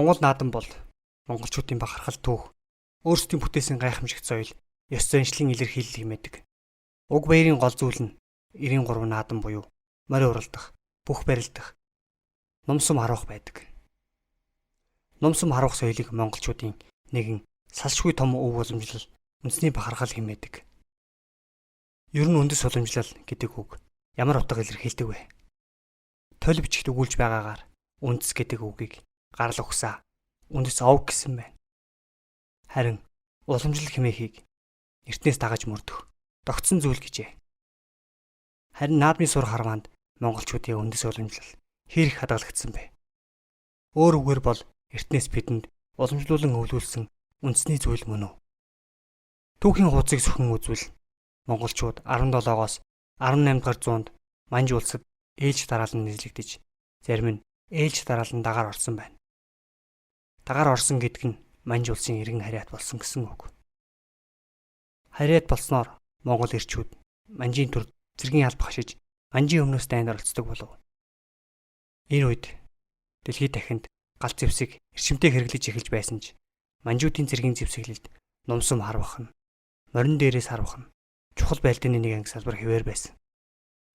Монгол наадам бол монголчуудын бахархал түүх, өөрсдийн бүтээсэн гайхамшигт соёл, ёс заншлын илэрхийлэл хэмээдэг. Уг баярын гол зүйл нь 93 наадам буюу морь уралдах, бүх барилдах, нум сум харуулах байдаг. Нум сум харуулах соёлыг монголчуудын нэгэн салшгүй том өв уламжлал, үндэсний бахархал хэмээдэг. Ер нь үндэс уламжлал гэдэг үг ямар утга илэрхийлдэг вэ? Толь бичигт өгүүлж байгаагаар үндэс гэдэг үгийг гарал угсаа үндэс овг гэсэн байна. Харин уламжлал хэмээхийг эртнээс дагаж мөрдөх тогтсон зүйл гэжээ. Харин наадмын сур харваанд монголчуудын үндэс уламжлал хэр их хадгалагдсан бэ? Өөр үгээр бол эртнээс бидэнд уламжлуулан өвлүүлсэн үндэсний зүйл мөн үү? Түүхийн хуудсыг зөвхөн үзвэл монголчууд 17-оос 18 дугаар зуунд Манж улсад ээлж дараалан нийлэгдэж, зарим нь ээлж дараалан дагаар орсон байна. Дагаар орсон гэдэг нь Манж улсын иргэн харьяат болсон гэсэн үг. Харьяат болсноор Монгол эрчүүд Манжийн төр цэргийн алба хашиж Манжийн өмнөөс дайнд оролцдог болов. Энэ үед дэлхийд дахинд гал зэвсэг эрчимтэй хэрэглэж эхэлж байсан ч Манжуудын цэргийн зэвсэглэлд нумсум харвах нь, морин дээрээс харвах нь чухал байлдааны нэг анги салбар хэвээр байсан.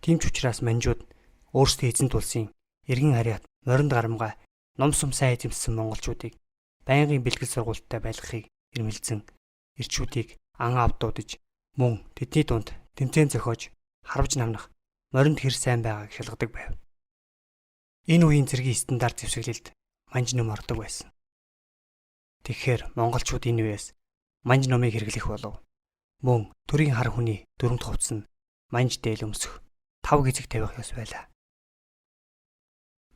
Тийм ч учраас Манжууд өөрсдийн эзэнт улсын иргэн харьяат моринд гарамгай нум сум сайн эзэмшсэн монголчуудыг байнгын бэлгэл сургуульттай байлгахыг эрмэлзэн эрчүүдийг ан ав дуудаж мөн тэдний дунд тэмцээн зохиож харвж намнах моринд хэр сайн байгааг шалгадаг байв. Энэ үеийн цэргийн стандарт зэвсэглэлд манж ном ордог байсан. Тэгэхээр монголчууд энэ үеэс манж номыг хэрэглэх болов. Мөн төрийн хар хүний дөрөв хувцас нь манж дээл өмсөх, тав гизэг тавих ёс байлаа.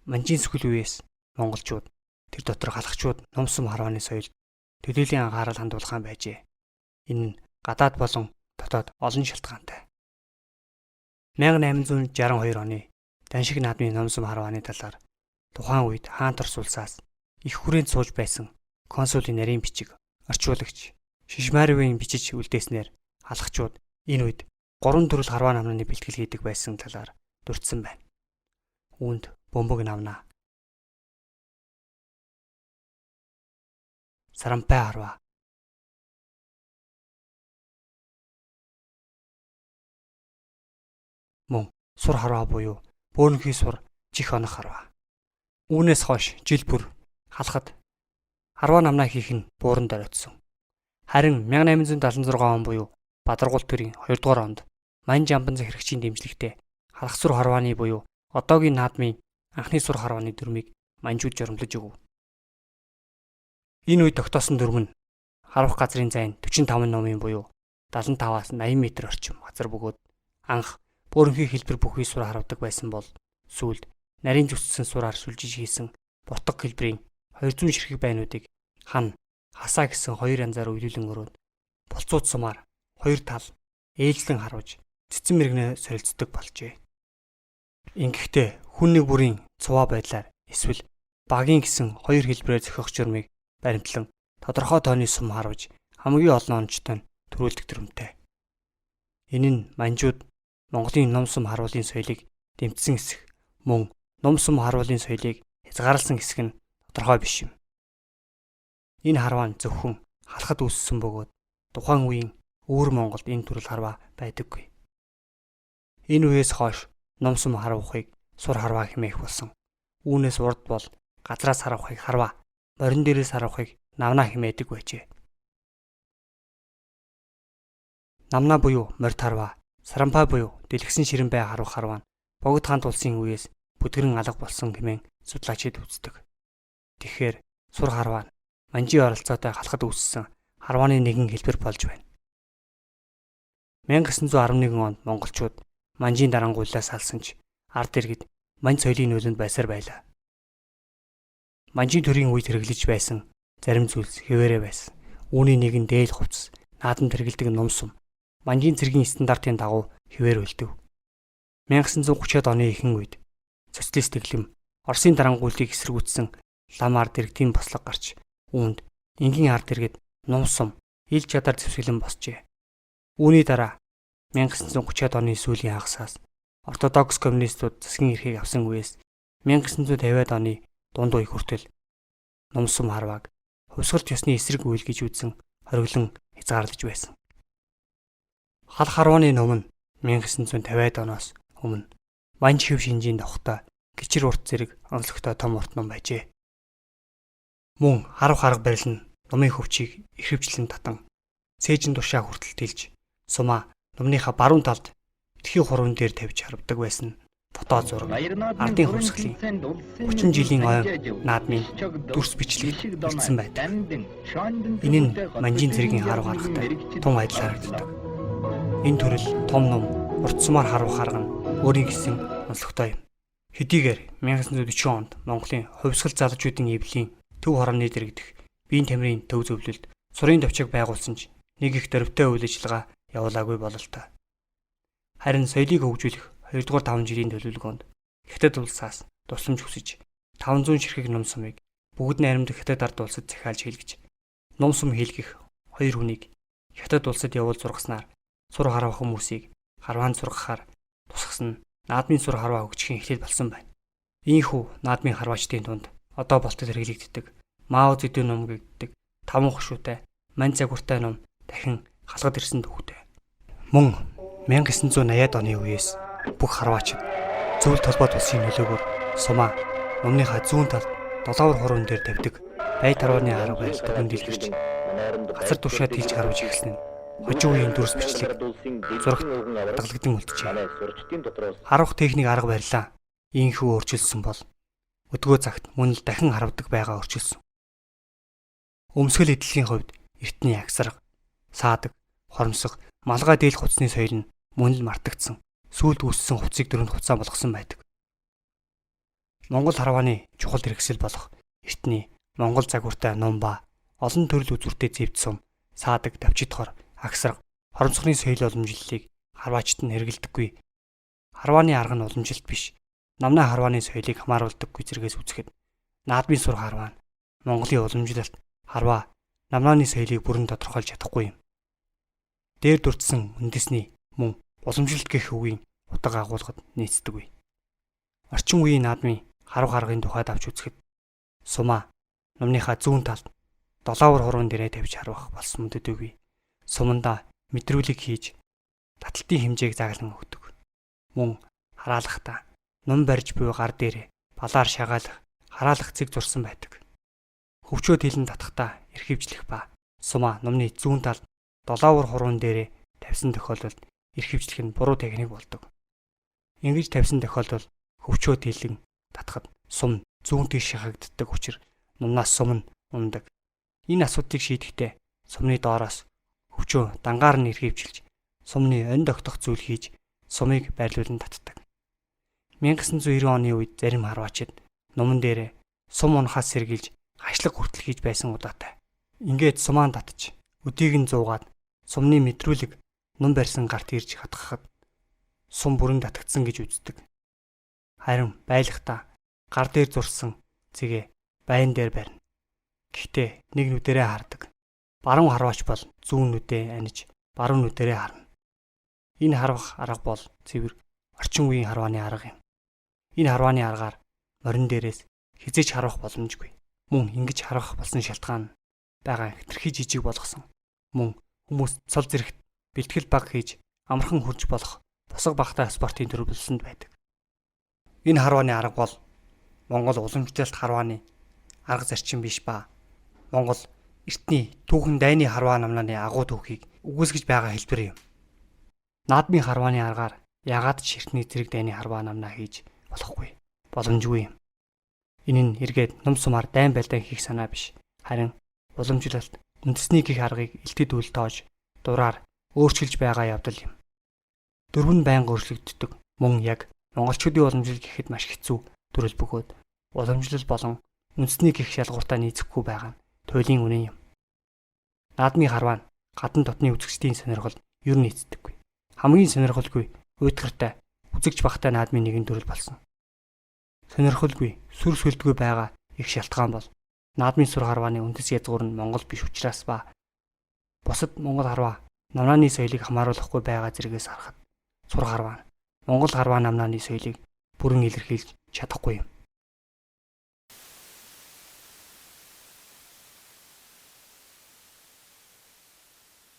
Манжийн сөхөл үеэс монголчууд тэр дотор халахчууд нум сум харвааны соёлд төлөөлийн анхаарал хандуулах байжээ. Энэ нь гадаад болон дотоод олон шалтгаантай. 1862 оны Даншиг наадмын ном сум харвааны талаар тухайн үед хаан торс улсаас их хүрээнд сууж байсан консулын нарийн бичиг орчуулагч Шишмаровын бичиж үлдээснээр халахчууд энэ үед 3 төрөл харваа намнаны бэлтгэл хийдэг байсан талаар дурдсан байна. Үүнд бөмбөг намнаа, сарампай харваа, мөн сур харваа буюу бөөрөнхий сур чих онох харваа. Үүнээс хойш жил бүр халахад харваа намнаа хийх нь бууранд оройтсон. Харин 1876 он буюу Бадаргуул төрийн 2 дугаар онд Манж амбан захирагчийн дэмжлэгтэй халах сур харвааны буюу одоогийн наадмын анхны сур харвааны дүрмийг манжууд журамлаж өгөв. Энэ үед тогтоосон дүрм нь харвах газрын зайн 45 номын буюу 75-аас 80 м орчим газар бөгөөд анх бөөрөнхий хэлбэр бүхий сур харвадаг байсан бол сүүлд нарийн зүссэн сураар сүлжиж хийсэн ботго хэлбэрийн 200 ширхэг байнуудыг хан хасаа гэсэн хоёр янзаар үелүүлэн өрөөд болцууд сумаар хоёр тал ээлжлэн харваж цэцэн мэрэгнээ солилцдог болжээ. Ингэхдээ хүн нэг бүрийн цуваа байдлаар эсвэл багийн гэсэн хоёр хэлбэрээр зохиох журмыг баримтлан тодорхой тооны сум харваж хамгийн олон онцтой нь төрүүлдэг дүрмтэй. Энэ нь манжууд Монголын ном сум харуулын соёлыг дэмжсэн хэсэг мөн ном сум харуулын соёлыг хязгаарласан хэсэг нь тодорхой биш юм. Энэ харваа нь зөвхөн халахад үүссэн бөгөөд тухайн үеийн өвөр Монголд энэ төрөл харваа байдаггүй. Энэ үеэс хойш ном сум харвахыг сур харваа хэмээх болсон. Үүнээс урд бол газраас харвахыг харваа, морин дээрээс харвахыг навнаа хэмээдэг байжээ. Намнаа буюу морьд харваа, сарампай буюу дэлгэсэн ширэн бай харвах харваа нь Богд хаант улсын үеэс бүдгэрэн алга болсон хэмээн судлаачид үздэг. Тэгэхээр сур харваа нь манжийн оролцоотой халахад үүссэн харвааны нэгэн хэлбэр болж байна. 1911 онд монголчууд манжийн дарангуйллаас салсан ч ард иргэд манж соёлын нөлөөнд байсаар байлаа. Манжийн төрийн үед хэрэглэж байсан зарим зүйлс хэвээрээ байсан. Үүний нэг нь дээл хувцас, наадамд хэрэглэдэг нум сум, манжийн цэргийн стандартын дагуу хэвээр үлдэв. 1930-ад оны ихэнх үед социалист дэглэм Оросын дарангуйллыг эсэргүүцсэн лам ард иргэдийн бослого гарч үүнд энгийн ард иргэд нум сум, ил чадар зэвсэглэн босжээ. Үүний дараа 1930-ад оны сүүлийн хагасаас ортодокс коммунистууд засгийн эрхийг авсан үеэс 1950-ад оны дунд үе хүртэл ном сум харвааг хувьсгалт ёсны эсрэг үйл гэж үзэн хориглон хязгаарлаж байсан. Хал харвааны ном нь 1950-ад оноос өмнө Манж хэв шинжийн давхтай гिचэр урт зэрэг онцлогтой том урт ном байжээ. Мөн харав харга барил нь номын хөвчийг ихэвчлэн татан цээжин тушаа хүртэл тэлж сумаа номныхаа баруун талд битгий хурван дээр тавьж харвадаг байсан фото зураг ардын хувьсгалын 30 жилийн ойн наадмын дүрс бичлэгт үлдсэн байдаг. Энэ нь манжийн цэргийн харав харгатай тун адил харагддаг. Энэ төрөл том ном урт сумаар харвах арга нь өөрийн гэсэн онцлогтой юм. Хэдийгээр 1940 онд Монголын хувьсгал залуучуудын эвлийн төв хорооны дэргэдэх биеийн тамирын төв зөвлөлд сурын товчийг байгуулсан ч нэг их дөрвтэй үйл ажиллагаа явуулаагүй бололтой. Харин соёлыг хөгжүүлэх 2 дугаар 5 жилийн төлөвлөгөөнд Хятад улсаас тусламж хүсэж 500 ширхэг ном сумыг бүгд найрамдах Хятад ард улсад захиалж хийлгэж ном сум хийлгэх 2 хүнийг Хятад улсад явуул зургаснаар сур харвах хүмүүсийг харваанд сургахаар тусгасан нь наадмын сур харваа хөгжихийн эхлэл болсон байна. Ийхүү наадмын харваачдын дунд одоо болтол хэрэглэгддэг Мао Цзэдун ном гэгддэг 5 хошуутай мань загвартай ном дахин халахад ирсэн түүхтэй. Мөн 1980-ад оны үеэс бүх харваачид зөвлөлт холбоот улсын нөлөөгөөр сумаа номныхаа зүүн талд долоовор хуруун дээр тавьдаг бай тарвааны арга барил бүрэн дэлгэрч газар тушаа тэлж харваж эхэлсэн нь хожим үеийн дүрс бичлэг зурагт хадгалагдан үлджээ. Харвах техник арга барилаа ийхүү өөрчилсөн бол өдгөө цагт мөн л дахин харвдаг байгаа өөрчилсөн. Өмсгөл эдлэлийн хувьд эртний агсарга, саадаг, хоромсох, малгай дийлэх хувцсны соёл нь мөн л мартагдсан. Сүүлд үүссэн хувцсыг дөрөнд хувцаа болгосон байдаг. Монгол харвааны чухал хэрэгсэл болох эртний Монгол загвартай ном ба олон төрөл үзүүртэй зэвд сум, саадаг, давчид хор, агсарга, хоромсгоны соёл уламжлалыг харваачид нь хэрэглэдэггүй. Харвааны арга нь уламжилт биш. Намнаа харвааны соёлыг хамааруулдаггүй зэргээс үзэхэд наадмын сур харваа нь Монголын уламжлалт харваа намнааны соёлыг бүрэн тодорхойлж чадахгүй юм. Дээр дурдсан үндэсний мөн уламжлалт гэх үгийн утга агуулгад нийцдэггүй. Орчин үеийн наадмын харав харгын тухайд авч үзэхэд сумаа номныхаа зүүн талд долоовор хуруун дээрээ тавьж харвах болсон төдийгүй. Сумандаа мэдрүүлэг хийж таталтын хэмжээг зааглан өгдөг. Мөн хараалахдаа ном барьж буй гар дээрээ балаар шагаалах, хараалах цэг зурсан байдаг. Хөвчөө тэлэн татахдаа эрхэвчлэх ба сумаа номны зүүн талд долоовор хуруун дээрээ тавьсан тохиолдолд эрхэвчлэх нь буруу техник болдог. Ингэж тавьсан тохиолдолд хөвчөө тэлэн татахад сум зүүн тийш шахагддаг учир номноос сум нь унадаг. Энэ асуудлыг шийдэхдээ сумны доороос хөвчөө дангаар нь эрхэвчилж сумны онд огтох зүйл хийж сумыг байрлуулан татдаг. 1990 оны үед зарим харваачид номон дээрээ сум унахаас сэргийлж хашлаг хүртэл хийж байсан удаатай. Ингээд сумаан татж өдийг нь зуугаад сумны мэдрүүлэг ном барьсан гарт ирж хатгахад сум бүрэн татагдсан гэж үздэг. Харин байлахдаа гар дээр зурсан цэгээ байн дээр барина. Гэхдээ нэг нүдэрээ хардаг. Баруун харваач бол зүүн нүдээ аниж баруун нүдэрээ харна. Энэ харвах арга бол цэвэр орчин үеийн харвааны арга юм. Энэ харвааны аргаар морин дээрээс хизээч харвах боломжгүй. Мөн ингэж харвах болсон шалтгаан байгаа хэтэрхий жижиг болгосон. Мөн хүмүүс цол зэрэгт бэлтгэл баг хийж амархан хурж болох босго багтай спортын төр болсонд байдаг. Энэ харвааны арга бол Монгол уламжлалт харвааны арга зарчим биш ба Монгол эртний түүхэн дайны харваа намнааны агуу түүхийг үгүйсгэж байгаа хэлбэр юм. Наадмын харвааны аргаар ягаад ч эртний зэрэг дайны харваа намнаа хийж болохгүй. Боломжгүй юм. Энэ нь эргээд ном сумаар дайн байлдаан хийх санаа биш. Харин уламжлалт үндэсний гих аргыг элтэд үл тоож дураар өөрчилж байгаа явдал юм. Дөрв нь байнга өөрчлөгддөг. Мөн яг монголчуудын уламжлал гэхэд маш хэцүү төрөл бөгөөд уламжлал болон үндэсний гих шалгууртаа нийцэхгүй байгаа нь туйлын үнэн юм. Наадмын харваа нь гадна дотны үзэгчдийн сонирхол ер нь нийцдэггүй. Хамгийн сонирхолгүй, уйтгартай, үзэгч багтай наадмын нэгэн төрөл болсон. Сонирхолгүй, сүр сүлдгүй байгаа их шалтгаан бол наадмын сур харвааны үндэс язгуур нь Монгол биш учраас ба бусад Монгол харваа намнааны соёлыг хамааруулахгүй байгаа зэргээс харахад сур харваа Монгол харваа намнааны соёлыг бүрэн илэрхийлж чадахгүй юм.